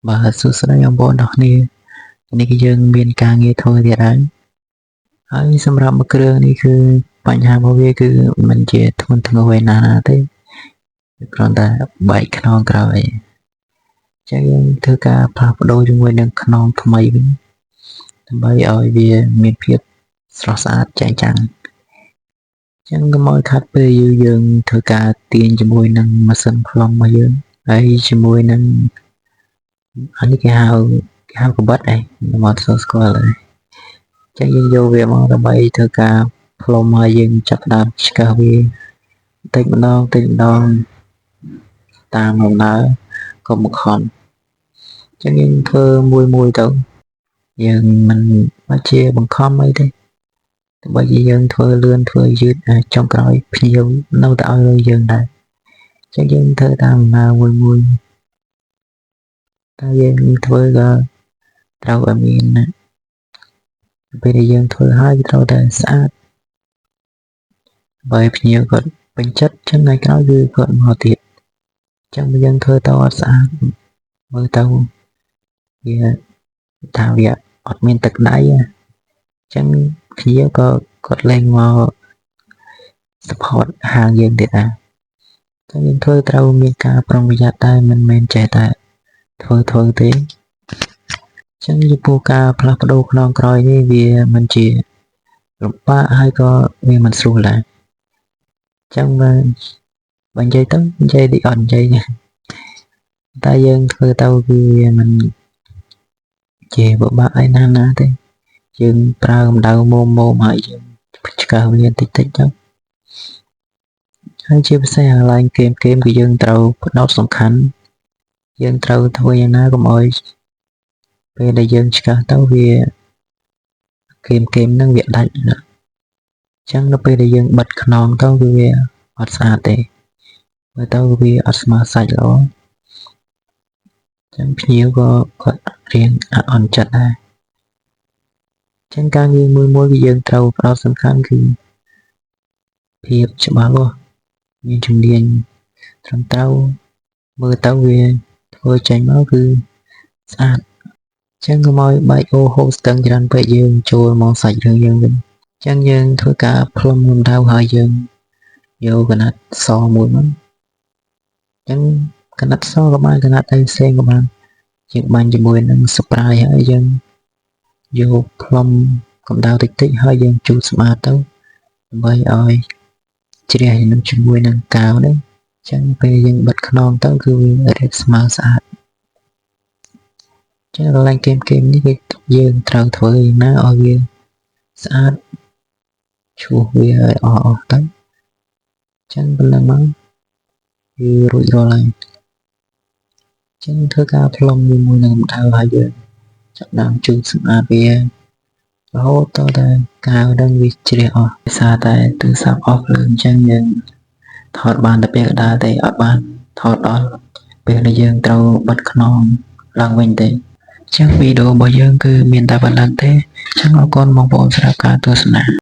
បាទសួស្តីបងប្អូនទាំងគ្នានេះគឺយើងមានការងារធ្វើទៀតហើយហើយសម្រាប់មួយគ្រឿងនេះគឺបញ្ហារបស់វាគឺមិនជាធ្ងន់ធ្ងរឯណាណាទេគ្រាន់តែបែកខ្នងក្រោយចឹងយើងធ្វើការផ្លាស់ប្ដូរជាមួយនឹងខ្នងថ្មីវិញដើម្បីឲ្យវាមានភាពស្រស់ស្អាតចែងចាំងចឹងកុំឲ្យខាត់ពេលយូរយើងធ្វើការទាញជាមួយនឹងម៉ាស៊ីនផ្លុំរបស់យើងហើយជាមួយនឹងអានេះគេហៅគេហៅកបិតឯងខ្ញុំអត់សូវស្គាល់ទេចឹងយើងយកវាមកដើម្បីធ្វើការផ្លុំហើយយើងចាប់ផ្ដើមឆ្កឹះវាតិចម្ដងតិចម្ដងតាមដំណើរកុំបង្ខំចឹងយើងធ្វើមួយមួយទៅយើងមិនបាច់ជាបង្ខំអីទេទោះបីជាយើងធ្វើលឿនធ្វើយឺតអាចចុងក្រោយភ្ញៀវនៅតែឲ្យលុយយើងដែរចឹងយើងធ្វើតាមដំណើរមួយមួយតែយើងធ្វើក៏ត្រូវឲ្យមានពេលដែលយើងធ្វើហើយវាត្រូវតែស្អាតបើភ្ញៀវគាត់ពេញចិត្តចឹងថ្ងៃក្រោយគឺគាត់មកទៀតចឹងបើយើងធ្វើទៅអត់ស្អាតមើលទៅវាថាវាអត់មានទឹកដៃចឹងភ្ញៀវក៏គាត់លែងមក support ហាងយើងទៀតដែរចឹងយើងធ្វើត្រូវមានការប្រុងប្រយ័ត្នដែរមិនមែនចេះតែធ្វើធ្វើទេចឹងចំពោះការផ្លាស់ប្ដូរខ្នងក្រោយនេះវាមិនជាលំបាកហើយក៏វាមិនស្រួលដែរចឹងបើបើនិយាយទៅនិយាយតិចអត់និយាយតែយើងធ្វើទៅគឺវាមិនជាពិបាកអីណាស់ណាទេយើងប្រើកម្ដៅមុំមុំហើយយើងឆ្កឹះវាតិចតិចទៅហើយជាពិសេសកន្លែងគែមគែមគឺយើងត្រូវផ្ដោតសំខាន់យើងត្រូវធ្វើយ៉ាងណាកុំឲ្យពេលដែលយើងឆ្កឹះទៅវាគែមគែមហ្នឹងវាដាច់ណាអញ្ចឹងនៅពេលដែលយើងបិទខ្នងទៅគឺវាអត់ស្អាតទេមើលទៅវាអត់ស្មើសាច់ល្អអញ្ចឹងភ្ញៀវក៏គាត់រៀងអន់ចិត្តដែរចឹងការងារមួយមួយគឺយើងត្រូវផ្ដោតសំខាន់គឺភាពច្បាស់លាស់មានជំនាញត្រឹមត្រូវមើលទៅវាធ្វើចេញមកគឺស្អាតចឹងកុំឲ្យបែកអូហូស្ទឹងច្រើនពេកយើងចូលមកសាច់រឿងយើងវិញចឹងយើងធ្វើការផ្លុំកម្ដៅហើយយើងយកកណាត់សមួយមកចឹងកណាត់សក៏បានកណាត់អីផ្សេងក៏បានយើងបាញ់ជាមួយនឹង spray ហើយយើងយកផ្លុំកម្ដៅតិចតិចហើយយើងជូតសម្អាតទៅដើម្បីឲ្យជ្រះនឹងជាមួយនឹងកាវនេះចឹងពេលយើងបិទខ្នងទៅគឺវារៀបស្មើស្អាតចឹងកន្លែងគែមគែមនេះគឺយើងត្រូវធ្វើយ៉ាងណាឲ្យវាស្អាតឈូសវាឲ្យអស់អស់ទៅចឹងប៉ុណ្ណឹងមកគឺរួចរាល់ហើយចឹងធ្វើការផ្លុំជាមួយនឹងកម្ដៅហើយយើងចាប់ដើមជូតសម្អាតវារហូតដល់តែកាវនឹងវាជ្រះអស់ដោយសារតែទូរស័ព្ទអស់ភ្លើងអញ្ចឹងយើងថតបានតែពេលកណ្ដាលទេអត់បានថតដល់ពេលដែលយើងត្រូវបិទខ្នងឡើងវិញទេអញ្ចឹងវីដេអូរបស់យើងគឺមានតែប៉ុណ្្នឹងទេអញ្ចឹងអរគុណបងប្អូនសម្រាប់ការទស្សនា។